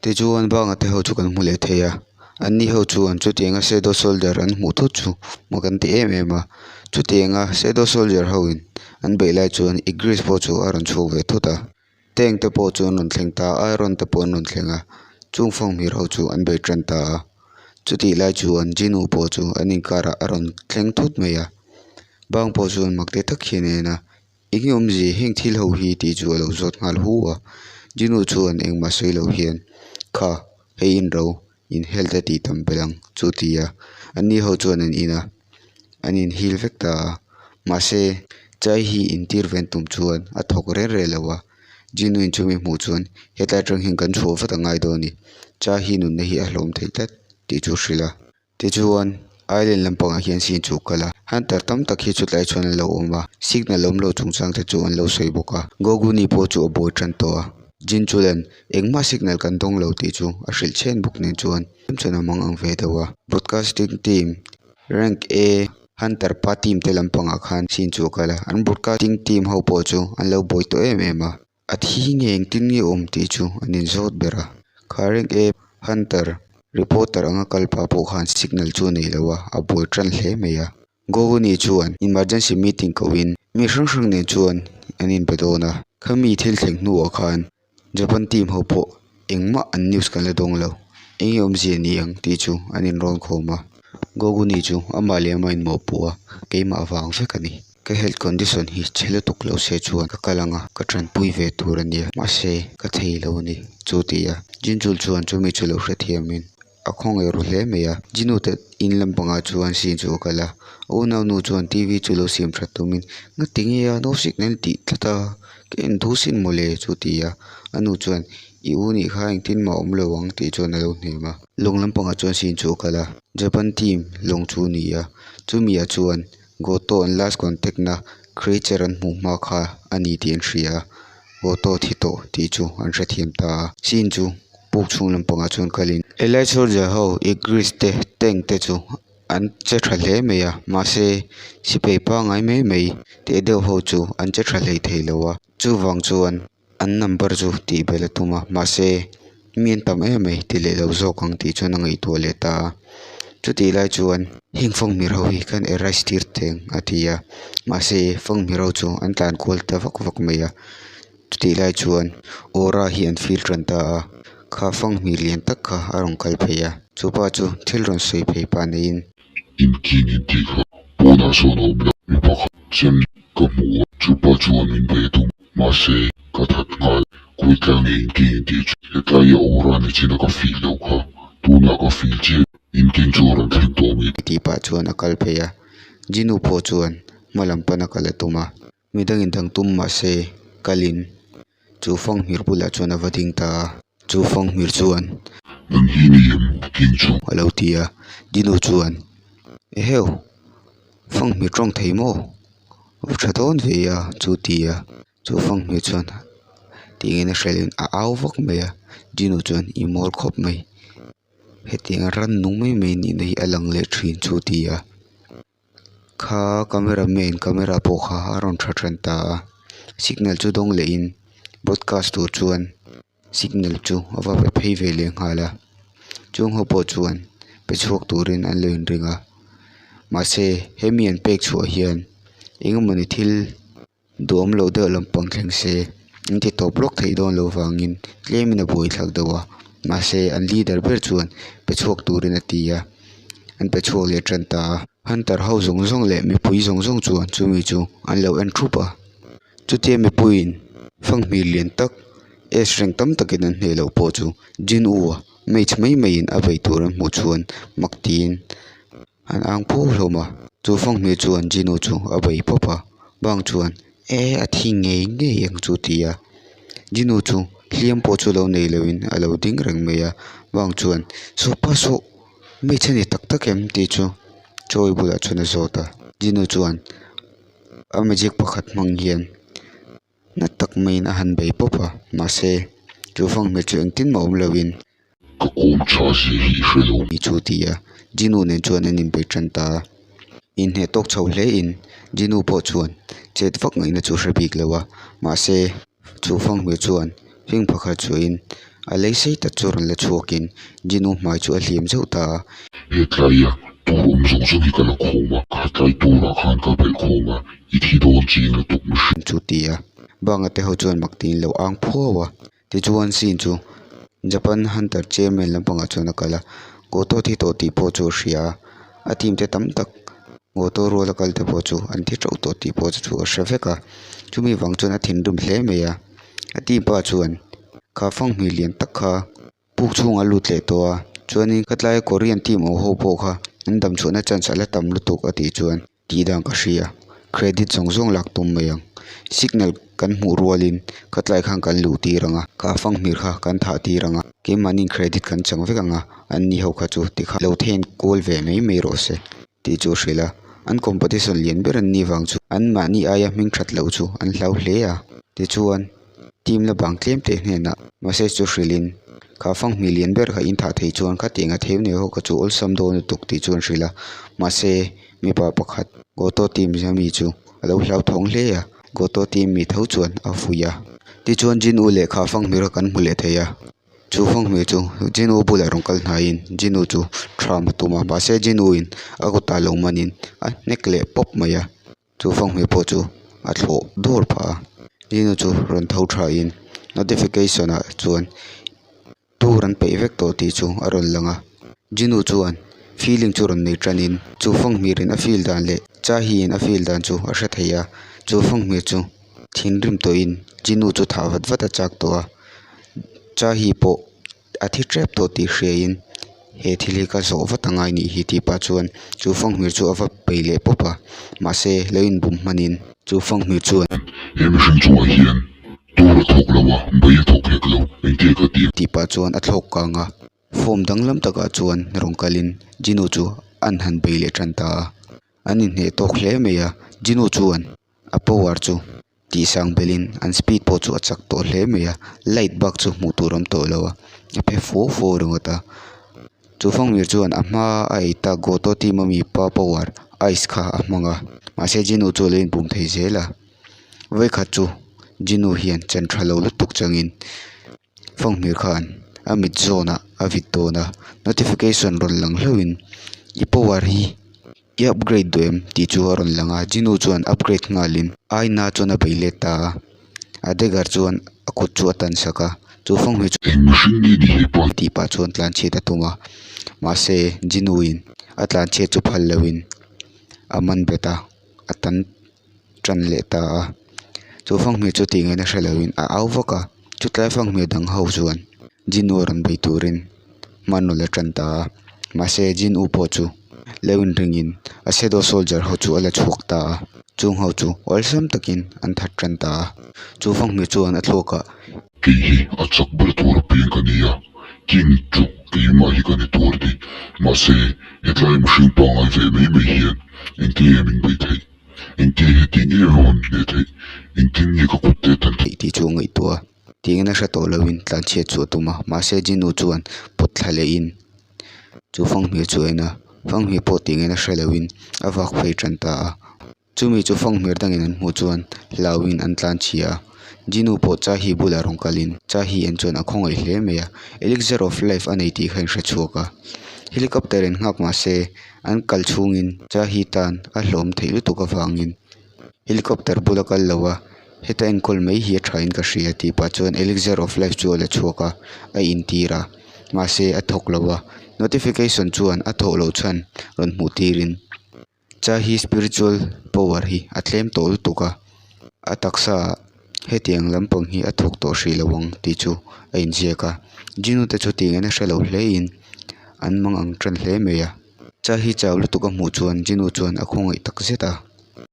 Tichuan Banga te ho chu kan hmu leh thei a, anni ho chuan chutianga Shadow Soldier an hmuh thut chu mak an ti em em a. Chutianga Shadow Soldier ho in an beih lai chuan Igris pawh chu a rawn chhuak ve thut a. Tank te pawh chu an rawn thleng ta a, Iron te pawh an rawn thleng a, chung fanghmir ho chu an bei tan ta a. Chutih lai chuan Jinu pawh chu an inkarah a rawn thleng thut mai a, Bang pawh chuan mak ti tak hian a en a. Eng awmzia heng thil ho hi tih chu a lo zawt nghal hu a, Jinu chuan engmah sawi lo hian, Kha, hei in ro, in health a tih tam belh ang, chu ti a. Anni ho chuan an in a, an in heal vek ta a. Mahse, Chai hi intir ven tum chuan a thawk reng reng lo a, Jinu in chumi hmuh chuan hetlai atang hian kan chhuah vat a ngai dawn a ni, Chai hi nunna hi a hlawm thei tlat tih chu hrilh a. Tichuan, island lampangah hian scene chu kal a, hunter tam tak hi chutlai chuan an lo awm a, signal awm lo chungchang te chu an lo sawi bawk a, Goguni pawh chu a buai tan tawh a, Jin chuan engmah signal kan dawng lo tih chu a hrilh chhen bawk nen chuan tlem chuan a mang ang ve deuh a. Broadcasting team rank A hunter pa team te lampangah khan scene chu a kal a, an broadcasting team ho pawh chu an lo buai tawh em em a. A thi nge engtin nge awm tih chu an inzawt ber a. Kha rank A hunter reporter anga kal pah pawh khan signal chu a nei lo a, a buai tan hle mai a. Goguni chuan emergency meeting kohin mi hrang hrang nen chuan an inbe dawn a. Khami thil thleng hnuah khan Japan team ho pawh engmah an news kan la dawng lo, enge awmzia ni ang tih chu an inrawn khawm a. Goguni chu amah leh amah inmawhpuh a, keimah vang vek a ni. Ka health condition hi chhe lutuk lo se chuan ka kal ang a, ka tanpui ve tur a nia, mahse ka thei lo a ni, chu ti a. Jinchul chuan chumi chu lo hrethiamin a khawngaih ru hle mai a. Jinu te in lampangah chuan scene chu a kal a, a unaunu chuan T V chu lo siam that tumin ngati nge a no signal tih tlat a, ka en duh sin mawle chu ti a. A nu chuan i u nih kha engtin mah a awm lo ang tih chuan a lo hnem a. Lawng lampangah chuan scene chu a kal a, Japan team lawng chu a ni a, chumi ah chuan Goto an last contact na creature an hmuh hma kha a ni tih an hria a, Goto thi tawh tih chu an hrethiam ta a. Scene chu puk chhung lampangah chuan kalin. Allied soldier ho Igris te tank te chu an che tha hle mai a, mahse sipai pangngai mai mai teh deuh ho chu an che tha hlei thei lo a, chuvang chuan an number chu tih belh a tum a mahse mi an tam em mai ti leh lo zawk ang tih chuan a ngaihtuah leh ta a chutih lai chuan heng fanghmir ho hi khan arrest tir teng a ti a mahse fanghmir ho chu an tlan kual ta vak vak mai a chutih lai chuan aura hi an feel tan ta a kha fanghmir lian tak kha a rawn kal phei a chupa chu thil rawn sawi phei pah neiin. Inkin intih kha pawnah sawn a awm lo mi pakhat chem ka hmu a chupa chuan min bei a tum. Mahse, ka that nghal. Khawitlai nge inking intih chu hetlai a aura ni chin a ka feel loh kha. Tunah ka feel chiah. Inking chu a rawn thleng tawh mi. Tih pah chuan a kal phei a. Jinu pawh chuan hma lam pana kal a tum a. Midangin dang tum mahse kalin chu fanghmir bulah chuan a va ding ta a. Chu fanghmir chuan. Nang hi ni em king chu? A lo ti a. Jinu chuan, Eheu, fanghmir tawng thei maw? Va tha dawn ve a chu ti a chu fanghmir chuan tiin a hrilhin a au vak mai a Jinu chuan i mawl khawp mai hetiang rannung mai mai nihna hi a lang leh thin chu ti a kha camera man camera pawh kha a rawn tha tan ta a signal chu dawng leh in broadcast tur chuan. Signal chu a va pe phei ve leh nghal a chung ho pawh chuan pe chhuak turin an lo inring a mahse hemi an pek chhuah hian engemawni thil duhawm loh deuh lampang thleng se an ti tawp lawk theih dawn loh vangin tlemin a buaithlak deuh a mahse an leader ber chuan pe chhuak turin a ti a an pe chhuak leh tan ta a hunter ho zawng zawng leh mipui zawng zawng chuan chumi chu an lo en thup a. Chutia mipuiin fanghmir lian tak S rank tam takin an hneh loh pawh chu Jin U-a mage mai maiin a bei tur an hmuh chuan mak tiin an ang phu hlawm a. Chu fanghmir chuan Jin U chu a bei pawp a, bang chuan e a thi ngei ngei ang chu ti a. Jin U chu hliam pawh chu lo nei loin a lo ding reng mai a, bang chuan sawpa sawh mage a ni tak tak em tih chu Choi bulah chuan a zawt a. Jin U chuan. A magic pakhat hmang hian na tak maiin a han bei pawp a mahse chu fanghmir chu engtin mah awm loin Ka kawm tha zia hi i hre lo. Ni chu ti a Jinu nen chuan an inbei tan ta a inhneh tawk chho hle in Jinu pawh chuan chet vak ngaihna chu hre bik lo a mahse chu fanghmir chuan hling pakhat chuahin. A lei sei tak chu rawn la chhuakin Jinu hmai chu a hliam zeuh ta a. He tlaia tur awm zawng zawng hi ka la khawm a, kha tlai turah khan ka belh khawm a, i thi dawn chiang lutuk mihring. Chu ti a, Banga te ho chuan mak tiin lo ang phuau a. Tichuan scene chu Japan Hunter Chairman lampangah chuan a kal a, Goto thi tawh tih pawh chu a hria a, a team te tam tak Goto ruala kal te pawh chu an thi teuh tawh tih pawh chu a hre vek a, chumi vang chuan a thinrim hle mai a, a team pa chuan kha fanghmir lian tak kha puk chhungah a lut leh tawh a, chuanin khatlaia Korean team awm ho pawh kha an dam chhuahna chance a la tam lutuk a tih chuan. Tih dan ka hria, credit zawng zawng lak tum mai ang. Signal kan hmuh rualin ka tlai khan kan luh tir ang a, ka fanghmir kha kan thah tir ang a, keimahniin credit kan chang vek ang a, an ni ho kha chu tikha lo then kual ve mai mai rawh se tih chu a hrilh a. An competition lian ber an nih vang chu anmahni aia hming that loh chu an hlau hle a, tichuan team la bang tlem teh hnenah message chu hrilhin kha fanghmir lian ber kha in thah thei chuan khatiang a theu nei ho kha chu awlsam dawn lutuk tih chu an hrilh a, mahse Mipa pakhat Goto team zia mi chu a lo hlauthawng hle a, Goto team mi tho chuan a fuih a. Tichuan Jin U lehkha fanghmir kha kan hmu leh thei a, chu fanghmir chu Jin U bulah rawn kal hnaiin Jin U chu thram a tum a, mahse Jin U in a kutah lo manin a hnek leh pawp mai a, chu fanghmir pawh chu a thlawh dawr phah a. Jin U chu rawn tho thain notification ah chuan Tur an peih vek tawh tih chu a rawn lang a, Jinu chuan feeling chu rawn nei tanin chu fanghmirin a feel dan leh Chahiin a feel dan chu a hre thei a, chu fanghmir chu thinrim tawhin Jinu chu thah vat vat a chak tawh a, Chahi pawh a thi tep tawh tih hriain he thil hi ka zawh vat angai nih hi tih pah chuan chu fanghmir chu a va bei leh pawp a, mahse lo inbum hmanin chu fanghmir chuan. He mihring chungah hian Tur a thawk lo a, bai a thawk hek lo, engtia ka ti? Tih pah chuan a thlawk kang a, form danglam takah chuan rawn kalin Jinu chu an han bei leh tan ta a, an inhneh tawk hle mai a, Jinu chuan a power chu tihsang belhin an speed pawh chu a chak tawh hle mai a, light bak chu hmuh tur a awm tawh lo a, a phe fuau fuau ringawt a, chu fanghmir chuan a hma a ei tak Goto team ami pa power ice kha a hmang a, mahse Jinu chu a lo inbum thei zel a. Vawikhat chu Jinu hian chan tha lo lutuk changin fanghmir khan a mit zawnah a vit dawn a, notification rawn lang hlauhin i power hi i upgrade duh em tih chu a rawn lang a, Jinu chuan upgrade nghalin aina chuan a bei let ta a, a dagger chuan a kut chu a tan sak a, chu fanghmir chu Eng mihring nge ni he pa? tih pah chuan tlanchhiat a tum a, mahse Jinu in a tlanchhiat chu phal lohin a man bet a, a tan. tan leh ta a chu fanghmir chu tih ngaihna hre loin a au vak a chutlai fanghmir dang ho chuan Jin U rawn bei turin hman a la tan ta a mahse Jin U pawh chu lo inringin a shadow soldier ho chu a la chhuak ta a chung ho chu awlsam takin an that tan ta a chu fanghmir chuan a thluak ah. Kei hi a chak ber tur a piang ka ni a, King chu keimah hi ka ni tur a ni. Mahse hetlai mihring pangngai ve mai mai hian engtin nge min beih theih? Engtin hetiang em em a min hneh theih? Engtin nge ka kut te tan theih tih chu a ngaihtuah a, tingin a hre tawh loin tlanchhiat chu a tum a, mahse Jinu chuan pawt thla lehin chu fanghmir chu a en a, fanghmir pawh tingin a hre loin a vak phei tan ta a. Chumi chu fanghmir dangin an hmuh chuan hlauhin an tlanchhia a, Jinu pawh Chahi bulah rawn kalin Chahi en chuan a khawngaih hle mai a, Elixir of Life a nei tih kha a inhre chhuak a, helicopter in nghak mahse an kal chhungin Chahi tan a hlawm theih lutuk avangin helicopter bula kal lo a, heta enkawl mai hi a thain ka hria tih pah chuan Elixir of Life chu a la chhuak a, a intir a, mahse a thawk lo a, notification chuan a thawh loh chhan rawn hmuh tirin. Cha hi spiritual power hi a tlem tawh lutuk a, a taksa ah hetiang lampang hi a thawk tawh hrih lo ang tih chu a inziak a, Jinu te chu tih ngaihna hre lo hle in an mang ang tan hle mai a, Cha hi chau lutuk a hmuh chuan Jinu chuan a khawngaih tak zet a.